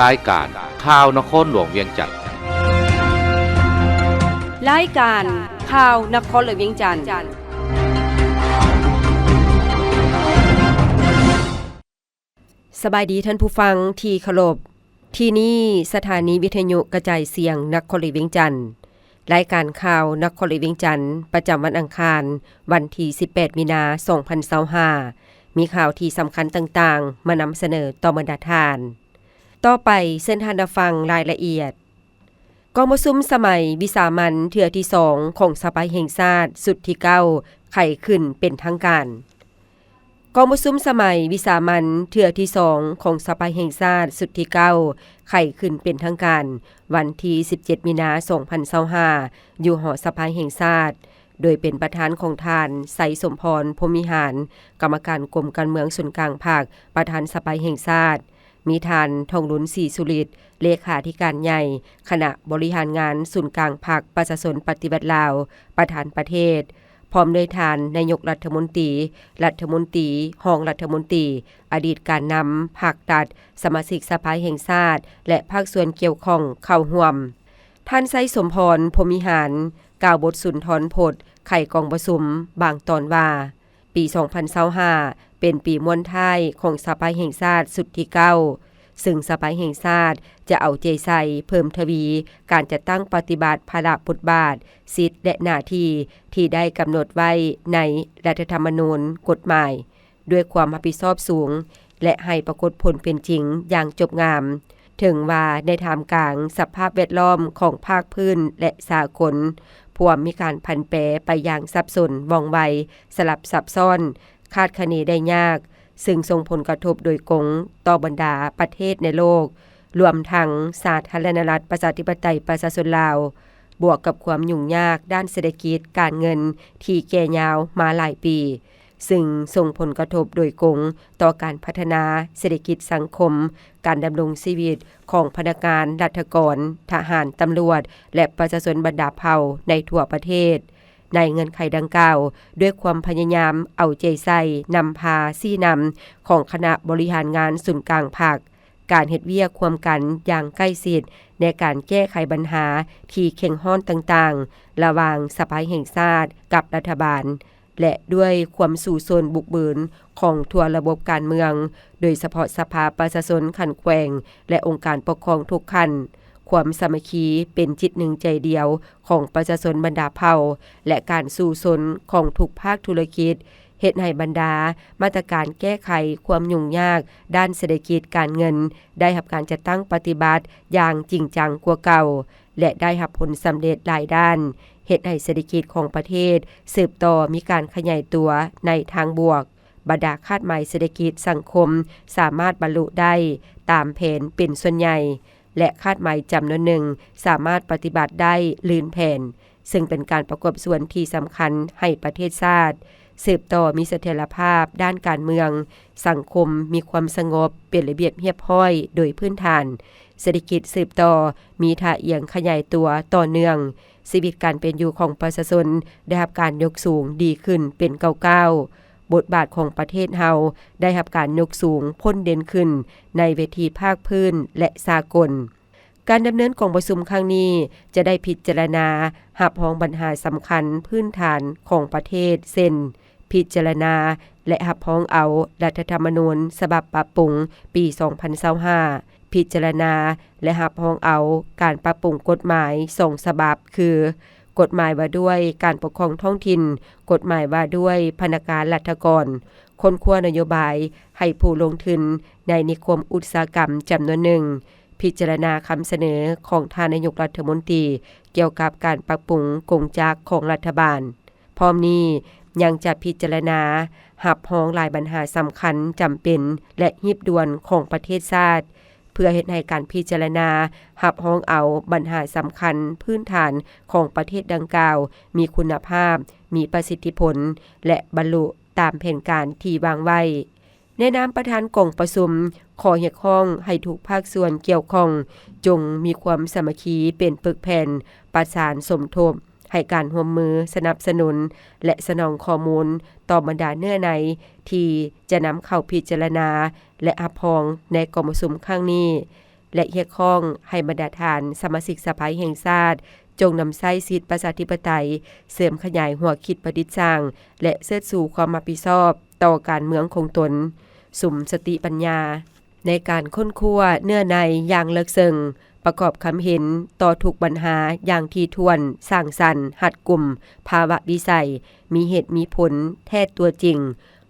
ລາຍການຂ່າວນະຄອນຫຼວງວຽງຈັນ. ລາຍການຂ່າວນະຄອນຫຼວງວຽງຈັນ. ສະບາຍດີທ່ານຜູ້ຟັງທີ່ເຄົາລົບ. ທີ່ນີ້ສະຖານີວິທະຍຸກະຈາຍສຽງນະຄອນຫຼວງວຽງຈັນ. ລາຍການຂ່າວນະຄອນຫຼວງວຽງຈັນ ປະຈຳວັນອັງຄານ ວັນທີສິບແປດ ມີນາ ສອງພັນຊາວຫ້າ ມີຂ່າວທີ່ສຳຄັນຕ່າງໆ ມານຳສະເໜີຕໍ່ບັນດາທ່ານ. ຕໍ່ໄປເຊີນທ່ານຮັບຟັງລາຍລະອຽດ. ກອງປະຊຸມສະໄໝວິສາມັນເທື່ອທີສອງຂອງສະພາແຫ່ງຊາດຊຸດທີເກົ້າ ໄຂຂຶ້ນເປັນທາງການ. ກອງປະຊຸມສະໄໝວິສາມັນເທື່ອທີສອງຂອງສະພາແຫ່ງຊາດຊຸດທີເກົ້າ ໄຂຂຶ້ນເປັນທາງການ ວັນທີສິບເຈັດ ມີນາ ສອງພັນຊາວຫ້າ ຢູ່ຫໍສະພາແຫ່ງຊາດ, ໂດຍເປັນປະທານຂອງທ່ານ ໄຊສົມພອນ ພົມວິຫານ ກຳມະການກົມການເມືອງສູນກາງພັກ, ປະທານສະພາແຫ່ງຊາດ, ມີທ່ານ ທອງລຸນ ສີສຸລິດ ເລຂາທິການໃຫຍ່ ຄະນະບໍລິຫານງານສູນກາງພັກປະຊາຊົນປະຕິວັດລາວ ປະທານປະເທດ, ພ້ອມດ້ວຍທ່ານນາຍົກລັດຖະມົນຕີ, ລັດຖະມົນຕີ, ຮອງລັດຖະມົນຕີ, ອະດີດການນຳພັກລັດ, ສະມາຊິກສະພາແຫ່ງຊາດ ແລະ ພາກສ່ວນກ່ຽວຂ້ອງເຂົ້າຮ່ວມ. ທ່ານ ໄຊສົມພອນ ພົມວິຫານ ກ່າວບົດສຸນທອນພົດໄຂກອງປະຊຸມບາງຕອນວ່າ, ປີສອງພັນຊາວຫ້າ ເປັນປີມ້ວນທ້າຍຂອງສະພາແຫ່ງຊາດຊຸດທີເກົ້າ ຊຶ່ງສະພາແຫ່ງຊາດຈະເອົາໃຈໃສ່ເພີ່ມທະວີການຈັດຕັ້ງປະຕິບັດພາລະບົດບາດ, ສິດ ແລະ ໜ້າທີ່ທີ່ໄດ້ກຳນົດໄວ້ໃນລັດຖະທຳມະນູນ, ກົດໝາຍ ດ້ວຍຄວາມຮັບຜິດຊອບສູງ ແລະ ໃຫ້ປາກົດຜົນເປັນຈິງຢ່າງຈົບງາມ. ເຖິງວ່າໃນທ່າມກາງສະພາບແວດລ້ອມຂອງພາກພື້ນ ແລະ ສາກົນ, ພວມມີການຜັນແປໄປຢ່າງສັບສົນ, ວ່ອງໄວ, ສະຫຼັບຊັບຊ້ອນ, ຄາດຄະເນໄດ້ຍາກ, ຊຶ່ງສົ່ງຜົນກະທົບໂດຍກົງຕໍ່ບັນດາປະເທດໃນໂລກ, ລວມທັງສາທາລະນະລັດປະຊາທິປະໄຕປະຊາຊົນລາວ, ບວກກັບຄວາມຫຍຸ້ງຍາກດ້ານເສດຖະກິດການເງິນທີ່ແກ່ຍາວມາຫຼາຍປີ, ຊຶ່ງສົ່ງຜົນກະທົບໂດຍກົງຕໍ່ການພັດທະນາເສດຖະກິດສັງຄົມ, ການດຳລົງຊີວິດຂອງພະນັກງານລັດຖະກອນ, ທະຫານ, ຕຳຫຼວດ ແລະ ປະຊາຊົນບັນດາເຜົ່າໃນທົ່ວປະເທດ. ໃນເງື່ອນໄຂດັ່ງກ່າວ, ດ້ວຍຄວາມພະຍາຍາມເອົາໃຈໃສ່ນຳພາຊີ້ນຳຂອງຄະນະບໍລິຫານງານສູນກາງພັກ, ການເຮັດວຽກຮ່ວມກັນຢ່າງໃກ້ຊິດໃນການແກ້ໄຂບັນຫາທີ່ເຄັ່ງຮ້ອນຕ່າງໆ ລະຫວ່າງສະພາແຫ່ງຊາດກັບລັດຖະບານ ແລະ ດ້ວຍຄວາມສູ້ຊົນບຸກບືນຂອງທົ່ວລະບົບການເມືອງ, ໂດຍສະເພາະສະພາປະຊາຊົນຂັ້ນແຂວງ ແລະ ອົງການປົກຄອງທຸກຂັ້ນ, ຄວາມສາມັກຄີເປັນຈິດໜຶ່ງໃຈດຽວຂອງປະຊາຊົນບັນດາເຜົ່າ ແລະ ການສູ້ຊົນຂອງທຸກພາກທຸລະກິດ ເຮັດໃຫ້ບັນດາມາດຕະການແກ້ໄຂຄວາມຫຍຸ້ງຍາກດ້ານເສດຖະກິດການເງິນໄດ້ຮັບການຈັດຕັ້ງປະຕິບັດຢ່າງຈິງຈັງກວ່າເກົ່າ ແລະ ໄດ້ຮັບຜົນສຳເລັດຫຼາຍດ້ານ, ເຮັດໃຫ້ເສດຖະກິດຂອງປະເທດສືບຕໍ່ມີການຂະຫຍາຍຕົວໃນທາງບວກ. ບັນດາຄາດໝາຍເສດຖະກິດສັງຄົມສາມາດບັນລຸໄດ້ຕາມແຜນເປັນສ່ວນໃຫຍ່ ແລະ ຄາດໝາຍຈຳນວນໜຶ່ງສາມາດປະຕິບັດໄດ້ລື່ນແຜນ, ເຊິ່ງເປັນການປະກອບສ່ວນທີ່ສຳຄັນໃຫ້ປະເທດຊາດສືບຕໍ່ມີສະຖຽນລະພາບດ້ານການເມືອງ, ສັງຄົມມີຄວາມສະຫງົບ, ເປັນລະບຽບຮຽບຮ້ອຍໂດຍພື້ນຖານ, ເສດຖະກິດສືບຕໍ່ມີທ່າອຽງຂະຫຍາຍຕົວຕໍ່ເນື່ອງ, ຊີວິດການເປັນຢູ່ຂອງປະຊາຊົນໄດ້ຮັບການຍົກສູງດີຂຶ້ນເປັນກ້າວໆ, ບົດບາດຂອງປະເທດເຮົາໄດ້ຮັບການຍົກສູງພົ້ນເດັ່ນຂຶ້ນໃນເວທີພາກພື້ນ ແລະ ສາກົນ. ການດຳເນີນກອງປະຊຸມຄັ້ງນີ້ຈະໄດ້ພິຈາລະນາຮັບຮອງບັນຫາສຳຄັນພື້ນຖານຂອງປະເທດ ເຊັ່ນ ພິຈາລະນາ ແລະ ຮັບຮອງເອົາລັດຖະທຳມະນູນສະບັບປັບປຸງປີສອງພັນຊາວຫ້າ, ພິຈາລະນາ ແລະ ຮັບຮອງເອົາການປັບປຸງກົດໝາຍສອງສະບັບ ຄື ກົດໝາຍວ່າດ້ວຍການປົກຄອງທ້ອງຖິ່ນ, ກົດໝາຍວ່າດ້ວຍພະນັກງານລັດຖະກອນ, ຄົ້ນຄວ້ານະໂຍບາຍໃຫ້ຜູ້ລົງທຶນໃນນິຄົມອຸດສາຫະກຳຈຳນວນໜຶ່ງ, ພິຈາລະນາຄຳສະເໜີຂອງທ່ານນາຍົກລັດຖະມົນຕີກ່ຽວກັບການປັບປຸງກົງຈັກຂອງລັດຖະບານ. ພ້ອມນີ້ຍັງຈະພິຈາລະນາຮັບຮອງຫຼາຍບັນຫາສຳຄັນ, ຈຳເປັນ ແລະ ຮີບດ່ວນຂອງປະເທດຊາດ, ເພື່ອເຮັດໃຫ້ການພິຈາລະນາຮັບຮອງເອົາບັນຫາສຳຄັນພື້ນຖານຂອງປະເທດດັ່ງກ່າວມີຄຸນນະພາບ, ມີປະສິດທິຜົນ ແລະ ບັນລຸຕາມແຜນການທີ່ວາງໄວ້. ໃນນາມປະທານກອງປະຊຸມ, ຂໍຮຽກຮ້ອງໃຫ້ທຸກພາກສ່ວນກ່ຽວຂ້ອງ ຈົ່ງມີຄວາມສາມັກຄີເປັນປຶກແຜ່ນ, ປະສານສົມທົບ, ໃຫ້ການຮ່ວມມືສະໜັບສະໜູນ ແລະ ສະໜອງຂໍ້ມູນຕໍ່ບັນດາເນື້ອໃນທີ່ຈະນຳເຂົ້າພິຈາລະນາ ແລະ ຮັບຮອງໃນກອງປະຊຸມຄັ້ງນີ້. ແລະ ຮຽກຮ້ອງໃຫ້ບັນດາທ່ານສະມາຊິກສະພາແຫ່ງຊາດ ຈົ່ງນຳໃຊ້ສິດປະຊາທິປະໄຕ, ເສີມຂະຫຍາຍຫົວຄິດປະດິດສ້າງ ແລະ ເຊີດຊູຄວາມຮັບຜິດຊອບຕໍ່ການເມືອງຂອງຕົນ, ສຸມສະຕິປັນຍາໃນການຄົ້ນຄວ້າເນື້ອໃນຢ່າງເລິກເຊິ່ງ, ປະກອບຄຳເຫັນຕໍ່ທຸກບັນຫາຢ່າງຖີ່ຖ້ວນ, ສ້າງສັນ, ຮັດກຸມ, ພາວະວິໄສ, ມີເຫດມີຜົນ, ແທດຕົວຈິງ,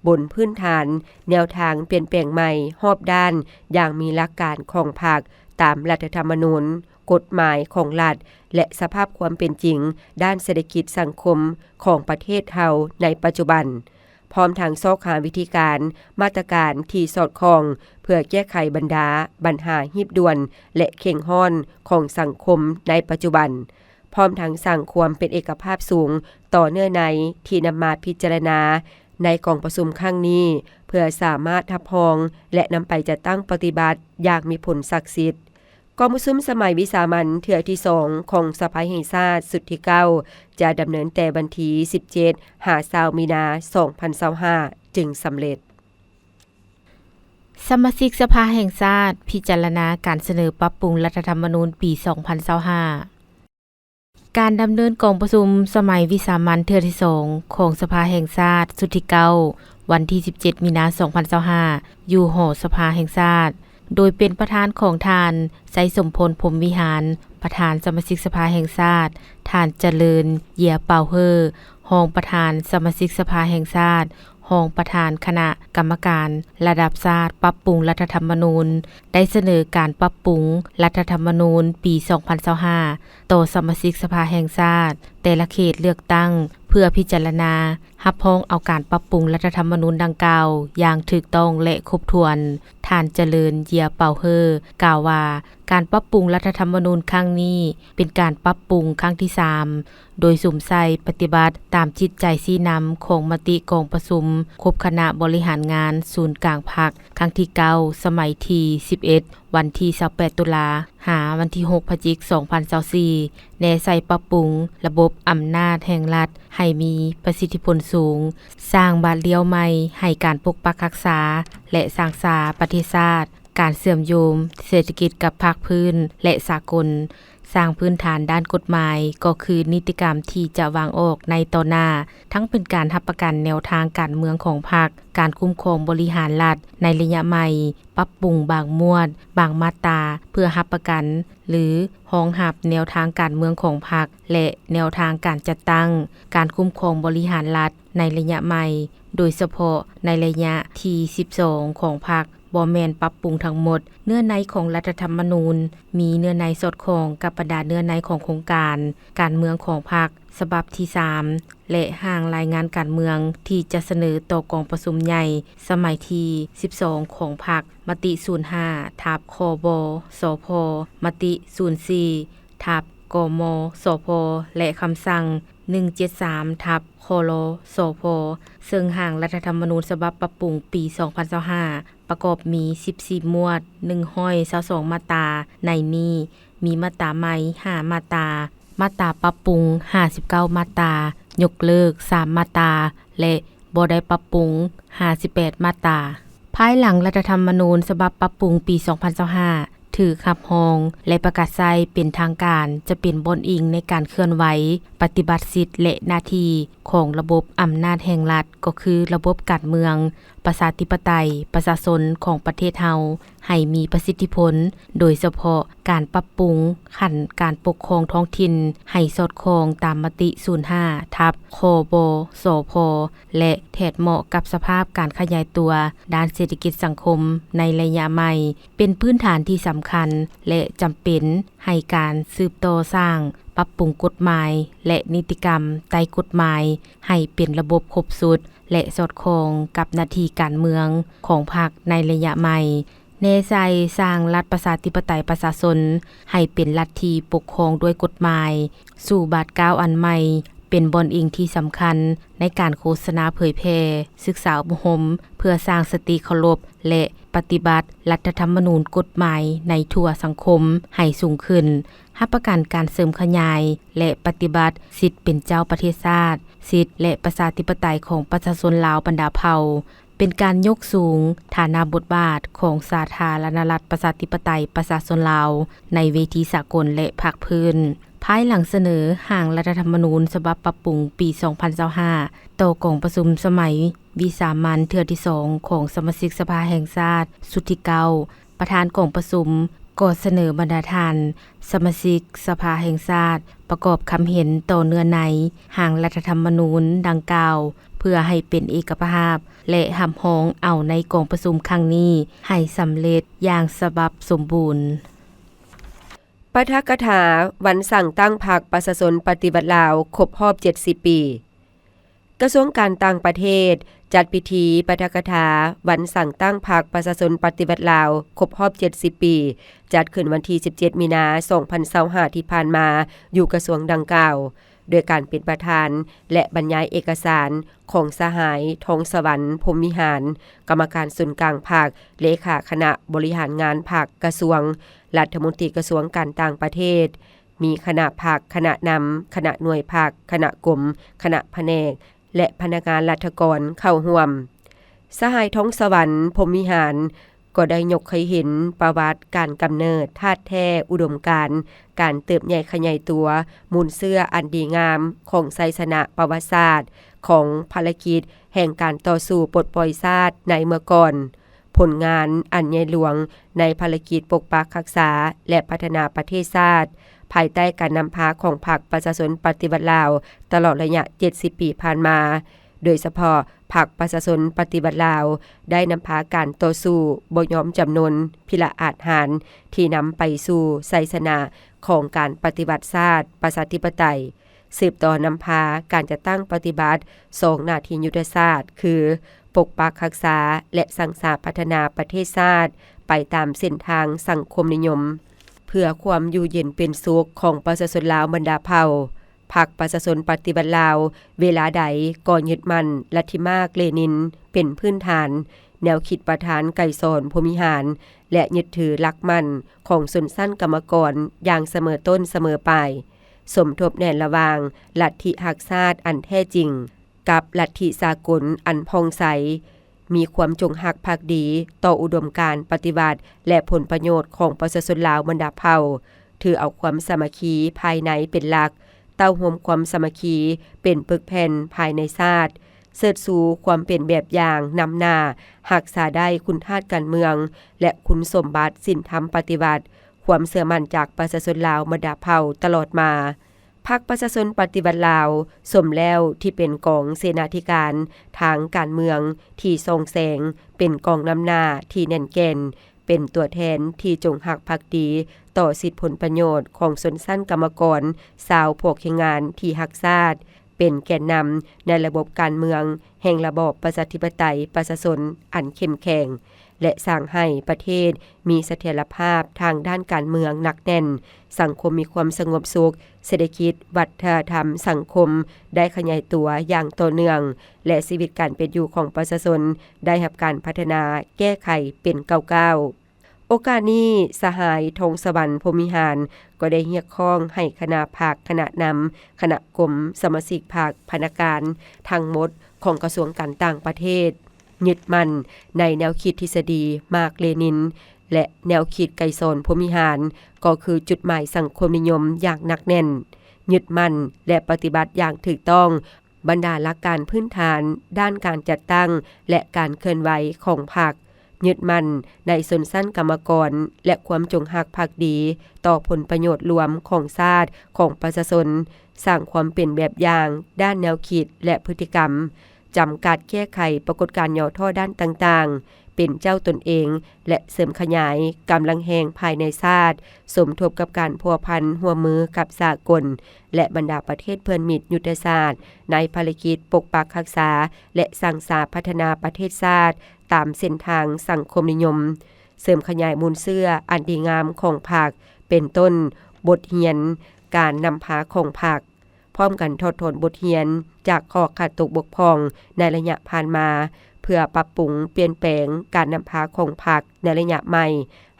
ບົນພື້ນຖານແນວທາງປ່ຽນແປງໃໝ່ຮອບດ້ານຢ່າງມີຫຼັກການຂອງພັກ, ຕາມລັດຖະທຳມະນູນ, ກົດໝາຍຂອງລັດ ແລະ ສະພາບຄວາມເປັນຈິງດ້ານເສດຖະກິດສັງຄົມຂອງປະເທດເຮົາໃນປັດຈຸບັນ, ພ້ອມທັງຊອກຫາວິທີການ, ມາດຕະການທີ່ສອດຄ່ອງ ເພື່ອແກ້ໄຂບັນດາບັນຫາຮີບດ່ວນ ແລະ ເຄັ່ງຮ້ອນຂອງສັງຄົມໃນປັດຈຸບັນ, ພ້ອມທັງສ້າງຄວາມເປັນເອກະພາບສູງຕໍ່ເນື້ອໃນທີ່ນຳມາພິຈາລະນາໃນກອງປະຊຸມຄັ້ງນີ້ ເພື່ອສາມາດຮັບຮອງ ແລະ ນຳໄປຈັດຕັ້ງປະຕິບັດຢ່າງມີຜົນສັກສິດ. ກອງປະຊຸມສະໄໝວິສາມັນເທື່ອທີສອງຂອງສະພາແຫ່ງຊາດຊຸດທີເກົ້າ ຈະດຳເນີນແຕ່ວັນທີສິບເຈັດ ຫາ ຊາວ ມີນາ ສອງພັນຊາວຫ້າ ຈຶ່ງສຳເລັດ. ສະມາຊິກສະພາແຫ່ງຊາດພິຈາລະນາການສະເໜີປັບປຸງລັດຖະທຳມະນູນປີສອງພັນຊາວຫ້າ. ການດຳເນີນກອງປະຊຸມສະໄໝວິສາມັນເທື່ອທີສອງຂອງສະພາແຫ່ງຊາດຊຸດທີເກົ້າ ວັນທີສິບເຈັດ ມີນາ ສອງພັນຊາວຫ້າ ຢູ່ຫໍສະພາແຫ່ງຊາດ ໂດຍເປັນປະທານຂອງທ່ານ ໄຊສົມພົນ ພົມວິຫານ ປະທານສະມາຊິກສະພາແຫ່ງຊາດ, ທ່ານ ຈະເລີນ ເຢຍເປົາເຮີ ຮອງປະທານສະມາຊິກສະພາແຫ່ງຊາດ, ຮອງປະທານຄະນະກຳມະການລະດັບຊາດປັບປຸງລັດຖະທຳມະນູນ ໄດ້ສະເໜີການປັບປຸງລັດຖະທຳມະນູນປີສອງພັນຊາວຫ້າ ຕໍ່ສະມາຊິກສະພາແຫ່ງຊາດແຕ່ລະເຂດເລືອກຕັ້ງ ເພື່ອພິຈາລະນາຮັບຮອງເອົາການປັບປຸງລັດຖະທຳມະນູນດັ່ງກ່າວຢ່າງຖືກຕ້ອງ ແລະ ຄົບຖ້ວນ. ທ່ານ ຈະເລີນ ເຢຍເປົາເຮີ ກ່າວວ່າ ການປັບປຸງລັດຖະທຳມະນູນຄັ້ງນີ້ເປັນການປັບປຸງຄັ້ງທີສາມ ໂດຍສຸມໃສ່ປະຕິບັດຕາມຈິດໃຈຊີ້ນຳຂອງມະຕິກອງປະຊຸມຄົບຄະນະບໍລິຫານງານສູນກາງພັກ ຄັ້ງທີເກົ້າ ສະໄໝທີສິບເອັດ ວັນທີຊາວແປດ ຕຸລາ ຫາ ວັນທີຫົກ ພະຈິກ ສອງພັນຊາວສີ່ ແນໃສ່ປັບປຸງລະບົບອຳນາດແຫ່ງລັດໃຫ້ມີປະສິດທິຜົນສູງ, ສ້າງບາດລ້ຽວໃໝ່ໃຫ້ການປົກປັກຮັກສາ ແລະ ສ້າງສາປະເທດຊາດ, ການເຊື່ອມໂຍງເສດຖະກິດກັບພາກພື້ນ ແລະ ສາກົນ, ສ້າງພື້ນຖານດ້ານກົດໝາຍ ກໍຄືນິຕິກຳທີ່ຈະວາງອອກໃນຕໍ່ໜ້າ, ທັງເປັນການຮັບປະກັນແນວທາງການເມືອງຂອງພັກ, ການຄຸ້ມຄອງບໍລິຫານລັດໃນໄລຍະໃໝ່, ປັບປຸງບາງໝວດ, ບາງມາດຕາ ເພື່ອຮັບປະກັນ ຫຼື ຮອງຮັບແນວທາງການເມືອງຂອງພັກ ແລະ ແນວທາງການຈັດຕັ້ງການຄຸ້ມຄອງບໍລິຫານລັດໃນໄລຍະໃໝ່, ໂດຍສະເພາະໃນໄລຍະທີສິບສອງຂອງພັກ, ບໍ່ແມ່ນປັບປຸງທັງໝົດ. ເນື້ອໃນຂອງລັດຖະທຳມະນູນມີເນື້ອໃນສອດຄ່ອງກັບບັນດາເນື້ອໃນຂອງໂຄງການການເມືອງຂອງພັກ ສະບັບທີສາມ ແລະ ຮ່າງລາຍງານການເມືອງທີ່ຈະສະເໜີຕໍ່ກອງປະຊຸມໃຫຍ່ສະໄໝທີສິບສອງຂອງພັກ, ມະຕິສູນຫ້າ ທັບ ຄບ ສພ, ມະຕິສູນສີ່ ທັບ ກມ ສພ ແລະ ຄຳສັ່ງ ໜຶ່ງເຈັດສາມ ທັບ ຄລ ສພ, ເຊິ່ງຮ່າງລັດຖະທຳມະນູນສະບັບປັບປຸງປີສອງພັນຊາວຫ້າ ປະກອບມີສິບສີ່ໝວດ, ໜຶ່ງຮ້ອຍຊາວສອງມາດຕາ, ໃນນີ້ມີມາດຕາໃໝ່ຫ້າມາດຕາ, ມາດຕາປັບປຸງຫ້າສິບເກົ້າມາດຕາ, ຍົກເລີກສາມມາດຕາ ແລະ ບໍ່ໄດ້ປັບປຸງຫ້າສິບແປດມາດຕາ. ພາຍຫຼັງລັດຖະທຳມະນູນສະບັບປັບປຸງປີສອງພັນຊາວຫ້າ ຖືກຮັບຮອງ ແລະ ປະກາດໃຊ້ເປັນທາງການ, ຈະເປັນບ່ອນອີງໃນການເຄື່ອນໄຫວປະຕິບັດສິດ ແລະ ໜ້າທີ່ຂອງລະບົບອຳນາດແຫ່ງລັດ, ກໍຄືລະບົບການເມືອງ ປະຊາທິປະໄຕ ປະຊາຊົນຂອງປະເທດເຮົາ ໃຫ້ມີປະສິດທິຜົນ, ໂດຍສະເພາະການປັບປຸງຂັ້ນການປົກຄອງທ້ອງຖິ່ນໃຫ້ສອດຄ່ອງຕາມມະຕິສູນຫ້າ ທັບ ຄບ ສພ ແລະ ແທດເໝາະກັບສະພາບການຂະຫຍາຍຕົວດ້ານເສດຖະກິດສັງຄົມໃນໄລຍະໃໝ່ ເປັນພື້ນຖານທີ່ສຳຄັນ ແລະ ຈຳເປັນໃຫ້ການສືບຕໍ່ສ້າງ, ປັບປຸງກົດໝາຍ ແລະ ນິຕິກຳໃຕ້ກົດໝາຍ ໃຫ້ເປັນລະບົບຄົບຊຸດ ແລະ ສອດຄ່ອງກັບໜ້າທີ່ການເມືອງຂອງພັກໃນໄລຍະໃໝ່, ແນໃສ່ສ້າງລັດປະຊາທິປະໄຕປະຊາຊົນໃຫ້ເປັນລັດທີ່ປົກຄອງດ້ວຍກົດໝາຍ, ສູ່ບາດກ້າວອັນໃໝ່ ເປັນບ່ອນອີງທີ່ສຳຄັນໃນການໂຄສະນາເຜີຍແຜ່, ສຶກສາອົບຮົມ ເພື່ອສ້າງສະຕິເຄົາລົບ ແລະ ປະຕິບັດລັດຖະທຳມະນູນກົດໝາຍໃນທົ່ວສັງຄົມໃຫ້ສູງຂຶ້ນ, ຮັບປະກັນການເສີມຂະຫຍາຍ ແລະ ປະຕິບັດສິດເປັນເຈົ້າປະເທດຊາດ, ສິດ ແລະ ປະຊາທິປະໄຕຂອງປະຊາຊົນລາວບັນດາເຜົ່າ, ເປັນການຍົກສູງຖານະບົດບາດຂອງສາທາລະນະລັດ ປະຊາທິປະໄຕ ປະຊາຊົນລາວ ໃນເວທີສາກົນ ແລະ ພາກພື້ນ. ພາຍຫຼັງສະເໜີຮ່າງລັດຖະທຳມະນູນສະບັບປັບປຸງປີສອງພັນຊາວຫ້າ ຕໍ່ກອງປະຊຸມສະໄໝວິສາມັນເທື່ອທີສອງຂອງສະມາຊິກສະພາແຫ່ງຊາດຊຸດທີເກົ້າ, ປະທານກອງປະຊຸມກໍສະເໜີບັນດາທ່ານສະມາຊິກສະພາແຫ່ງຊາດ ປະກອບຄຳເຫັນຕໍ່ເນື້ອໃນຮ່າງລັດຖະທຳມະນູນດັ່ງກ່າວ ເພື່ອໃຫ້ເປັນເອກະພາບ ແລະ ຮັບຮອງເອົາໃນກອງປະຊຸມຄັ້ງນີ້ໃຫ້ສຳເລັດຢ່າງສະບັບສົມບູນ. ປາຖະກະຖາວັນສ້າງຕັ້ງພັກປະຊາຊົນປະຕິວັດລາວຄົບຮອບເຈັດສິບປີ. ກະຊວງການຕ່າງປະເທດຈັດພິທີປາຖະກະຖາວັນສ້າງຕັ້ງພັກປະຊາຊົນປະຕິວັດລາວຄົບຮອບເຈັດສິບປີ ຈັດຂຶ້ນວັນທີສິບເຈັດ ມີນາ ສອງພັນຊາວຫ້າ ທີ່ຜ່ານມາ ຢູ່ກະຊວງດັ່ງກ່າວ ໂດຍການເປັນປະທານ ແລະ ບັນຍາຍເອກະສານຂອງສະຫາຍ ທອງສະຫວັນ ພົມວິຫານ ກຳມະການສູນກາງພັກ, ເລຂາຄະນະບໍລິຫານງານພັກກະຊວງ, ລັດຖະມົນຕີກະຊວງການຕ່າງປະເທດ, ມີຄະນະພັກ, ຄະນະນຳ, ຄະນະໜ່ວຍພັກ, ຄະນະກົມ, ຄະນະພະແນກ ແລະ ພະນັກງານລັດຖະກອນເຂົ້າຮ່ວມ. ສະຫາຍ ທອງສະຫວັນ ພົມວິຫານ ກໍໄດ້ຍົກໃຫ້ເຫັນປະຫວັດການກຳເນີດທາດແທ້, ອຸດົມການ, ການເຕີບໃຫຍ່ຂະຫຍາຍຕົວ, ມູນເຊື້ອອັນດີງາມຂອງໄຊຊະນະປະຫວັດສາດ ຂອງພາລະກິດແຫ່ງການຕໍ່ສູ້ປົດປ່ອຍຊາດໃນເມື່ອກ່ອນ, ຜົນງານອັນໃຫຍ່ຫຼວງໃນພາລະກິດປົກປັກຮັກສາ ແລະ ພັດທະນາປະເທດຊາດ ພາຍໃຕ້ການນຳພາຂອງພັກປະຊາຊົນປະຕິວັດລາວ ຕະຫຼອດໄລຍະເຈັດສິບປີຜ່ານມາ, ໂດຍສະເພາະພັກປະຊາຊົນປະຕິວັດລາວ ໄດ້ນຳພາການຕໍ່ສູ້ບໍ່ຍອມຈຳນົນ ພິລະອາດຫານ ທີ່ນຳໄປສູ່ໄຊຊະນະຂອງການປະຕິວັດຊາດປະຊາທິປະໄຕ. ສືບຕໍ່ນຳພາການຈັດຕັ້ງປະຕິບັດສອງໜ້າທີ່ຍຸດທະສາດ ຄື ປົກປັກຮັກສາ ແລະ ສ້າງສາພັດທະນາປະເທດຊາດ ໄປຕາມເສັ້ນທາງສັງຄົມນິຍົມ ເພື່ອຄວາມຢູ່ເຢັນເປັນສຸກຂອງປະຊາຊົນລາວບັນດາເຜົ່າ. ພັກປະຊາຊົນປະຕິວັດລາວ ເວລາໃດກໍຍຶດໝັ້ນລັດທິມາກເລນິນເປັນພື້ນຖານ, ແນວຄິດປະທານໄກສອນ ພົມວິຫານ ແລະ ຍຶດຖືຫຼັກໝັ້ນຂອງຊົນຊັ້ນກຳມະກອນຢ່າງສະເໝີຕົ້ນສະເໝີປາຍ, ສົມທົບແໜ້ນລະຫວ່າງລັດທິຮັກຊາດອັນແທ້ຈິງ ກັບລັດທິສາກົນອັນຜ່ອງໃສ, ມີຄວາມຈົງຮັກພັກດີຕໍ່ອຸດົມການປະຕິວັດ ແລະ ຜົນປະໂຫຍດຂອງປະຊາຊົນລາວບັນດາເຜົ່າ, ຖືເອົາຄວາມສາມັກຄີພາຍໃນເປັນຫຼັກ, ເຕົ້າໂຮມຄວາມສາມັກຄີເປັນປຶກແຜ່ນພາຍໃນຊາດ, ເຊີດຊູຄວາມເປັນແບບຢ່າງນຳໜ້າ, ຮັກສາໄດ້ຄຸນທາດການເມືອງ ແລະ ຄຸນສົມບັດສິນທຳປະຕິວັດ, ຄວາມເຊື່ອໝັ້ນຈາກປະຊາຊົນລາວບັນດາເຜົ່າຕະຫຼອດມາ. ພັກປະຊາຊົນປະຕິວັດລາວ ສົມແລ້ວທີ່ເປັນກອງເສນາທິການທາງການເມືອງທີ່ສ່ອງແສງ, ເປັນກອງນຳໜ້າທີ່ແໜ້ນແກ່ນ, ເປັນຕົວແທນທີ່ຈົງຮັກພັກດີຕໍ່ສິດຜົນປະໂຫຍດຂອງຊົນຊັ້ນກຳມະກອນຊາວພວກແຮງງານທີ່ຮັກຊາດ, ເປັນແກນນຳໃນລະບົບການເມືອງແຫ່ງລະບອບປະຊາທິປະໄຕປະຊາຊົນອັນເຂັ້ມແຂງ ແລະ ສ້າງໃຫ້ປະເທດມີສະຖຽນລະພາບທາງດ້ານການເມືອງໜັກແໜ້ນ, ສັງຄົມມີຄວາມສະຫງົບສຸກ, ເສດຖະກິດ, ວັດທະນະທຳ, ສັງຄົມໄດ້ຂະຫຍາຍຕົວຢ່າງຕໍ່ເນື່ອງ ແລະ ຊີວິດການເປັນຢູ່ຂອງປະຊາຊົນໄດ້ຮັບການພັດທະນາແກ້ໄຂເປັນກ້າວໆ. ໂອກາດນີ້ ສະຫາຍ ທອງສະຫວັນ ພົມວິຫານ ກໍໄດ້ຮຽກຮ້ອງໃຫ້ຄະນະພັກ, ຄະນະນຳ, ຄະນະກົມ, ສະມາຊິກພັກ, ພະນັກງານທັງໝົດຂອງກະຊວງການຕ່າງປະເທດ ຍຶດໝັ້ນໃນແນວຄິດທິດສະດີມາກເລນິນ ແລະ ແນວຄິດໄກສອນ ພົມວິຫານ ກໍຄືຈຸດໝາຍສັງຄົມນິຍົມຢ່າງໜັກແໜ້ນ, ຍຶດໝັ້ນ ແລະ ປະຕິບັດຢ່າງຖືກຕ້ອງ ບັນດາຫຼັກການພື້ນຖານດ້ານການຈັດຕັ້ງ ແລະ ການເຄື່ອນໄຫວຂອງພັກ, ຍຶດໝັ້ນໃນຊົນຊັ້ນກຳມະກອນ ແລະ ຄວາມຈົງຮັກພັກດີຕໍ່ຜົນປະໂຫຍດລວມຂອງຊາດ, ຂອງປະຊາຊົນ, ສ້າງຄວາມເປັນແບບຢ່າງດ້ານແນວຄິດ ແລະ ພຶດຕິກຳ, ຈຳກັດແກ້ໄຂປາກົດການຫຍໍ້ທໍ້ດ້ານຕ່າງໆ, ເປັນເຈົ້າຕົນເອງ ແລະ ເສີມຂະຫຍາຍກຳລັງແຮງພາຍໃນຊາດ, ສົມທົບກັບການພົວພັນຮ່ວມມືກັບສາກົນ ແລະ ບັນດາປະເທດເພື່ອນມິດຍຸດທະສາດ ໃນພາລະກິດປົກປັກຮັກສາ ແລະ ສ້າງສາພັດທະນາປະເທດຊາດຕາມເສັ້ນທາງສັງຄົມນິຍົມ, ເສີມຂະຫຍາຍມູນເຊື້ອອັນດີງາມຂອງພັກ ເປັນຕົ້ນ ບົດຮຽນການນຳພາຂອງພັກ, ພ້ອມກັນຖອດຖອນບົດຮຽນຈາກຂໍ້ຂາດຕົກບົກຜ່ອງໃນໄລຍະຜ່ານມາ ເພື່ອປັບປຸງປ່ຽນແປງການນຳພາຂອງພັກໃນໄລຍະໃໝ່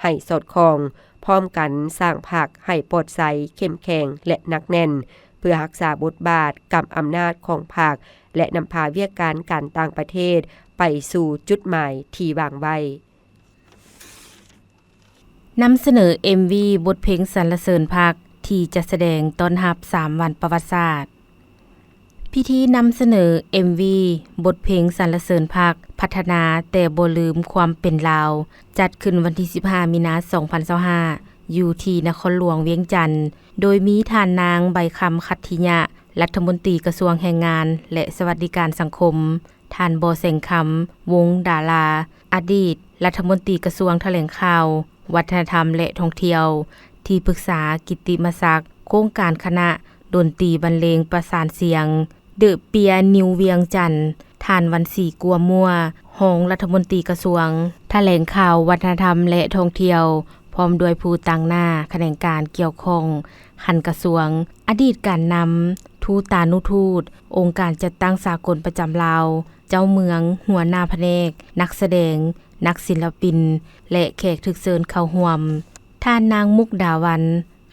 ໃຫ້ສອດຄ່ອງ, ພ້ອມກັນສ້າງພັກໃຫ້ປອດໃສ, ເຂັ້ມແຂງ ແລະ ໜັກແໜ້ນ ເພື່ອຮັກສາບົດບາດ, ກຳອຳນາດຂອງພັກ ແລະ ນຳພາວຽກການການຕ່າງປະເທດ ໄປສູ່ຈຸດໝາຍທີ່ວາງໄວ້. ນຳສະເໜີເອັມວີບົດເພງສັນລະເສີນພັກ ທີ່ຈະສະແດງຕ້ອນຮັບສາມວັນປະຫວັດສາດ. ພິທີນຳສະເໜີເອັມວີບົດເພງສັນລະເສີນພັກ ພັດທະນາແຕ່ບໍ່ລືມຄວາມເປັນລາວ ຈັດຂຶ້ນວັນທີສິບຫ້າ ມີນາ ສອງພັນຊາວຫ້າ ຢູ່ທີ່ນະຄອນຫຼວງວຽງຈັນ ໂດຍມີທ່ານນາງ ໃບຄຳ ຂັດທິຍະ ລັດຖະມົນຕີກະຊວງແຮງງານ ແລະ ສະຫວັດດີການສັງຄົມ, ທ່ານ ບໍ່ແສງຄຳ ວົງດາລາ ອະດີດລັດຖະມົນຕີກະຊວງຖະແຫຼງຂ່າວ, ວັດທະນະທຳ ແລະ ທ່ອງທ່ຽວ, ທີ່ປຶກສາກິດຕິມະສັກໂຄງການຄະນະດົນຕີບັນເລງປະສານສຽງ The Pier New ວຽງຈັນ, ທ່ານ ວັນສີ ກົວມົວ ຮອງລັດຖະມົນຕີກະຊວງຖະແຫຼງຂ່າວ, ວັດທະນະທຳ ແລະ ທ່ອງທ່ຽວ, ພ້ອມດ້ວຍຜູ້ຕາງໜ້າຂະແໜງການກ່ຽວຂ້ອງຂັ້ນກະຊວງ, ອະດີດການນຳ, ທູຕານຸທູດ, ອົງການຈັດຕັ້ງສາກົນປະຈຳລາວ, ເຈົ້າເມືອງ, ຫົວໜ້າພະແນກ, ນັກສະແດງ, ນັກສິນລະປິນ ແລະ ແຂກຖືກເຊີນເຂົ້າຮ່ວມ. ທ່ານນາງ ມຸກດາວັນ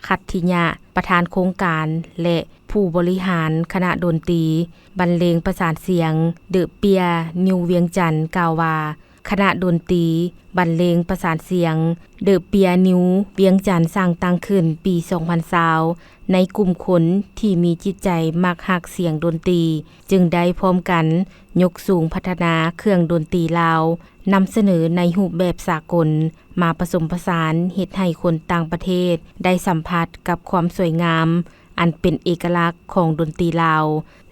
ຂັດທິຍະ ປະທານໂຄງການ ແລະ ຜູ້ບໍລິຫານຄະນະດົນຕີບັນເລງປະສານສຽງ The Pier New ວຽງຈັນ ກ່າວວ່າ, ຄະນະດົນຕີບັນເລງປະສານສຽງ The Pier New ວຽງຈັນ ສ້າງຕັ້ງຂຶ້ນປີສອງພັນຊາວ ໃນກຸ່ມຄົນທີ່ມີຈິດໃຈມັກຮັກສຽງດົນຕີ ຈຶ່ງໄດ້ພ້ອມກັນຍົກສູງພັດທະນາເຄື່ອງດົນຕີລາວ ນຳສະເໜີໃນຮູບແບບສາກົນ ມາປະສົມປະສານເຮັດໃຫ້ຄົນຕ່າງປະເທດໄດ້ສຳຜັດກັບຄວາມສວຍງາມ ອັນເປັນເອກະລັກຂອງດົນຕີລາວ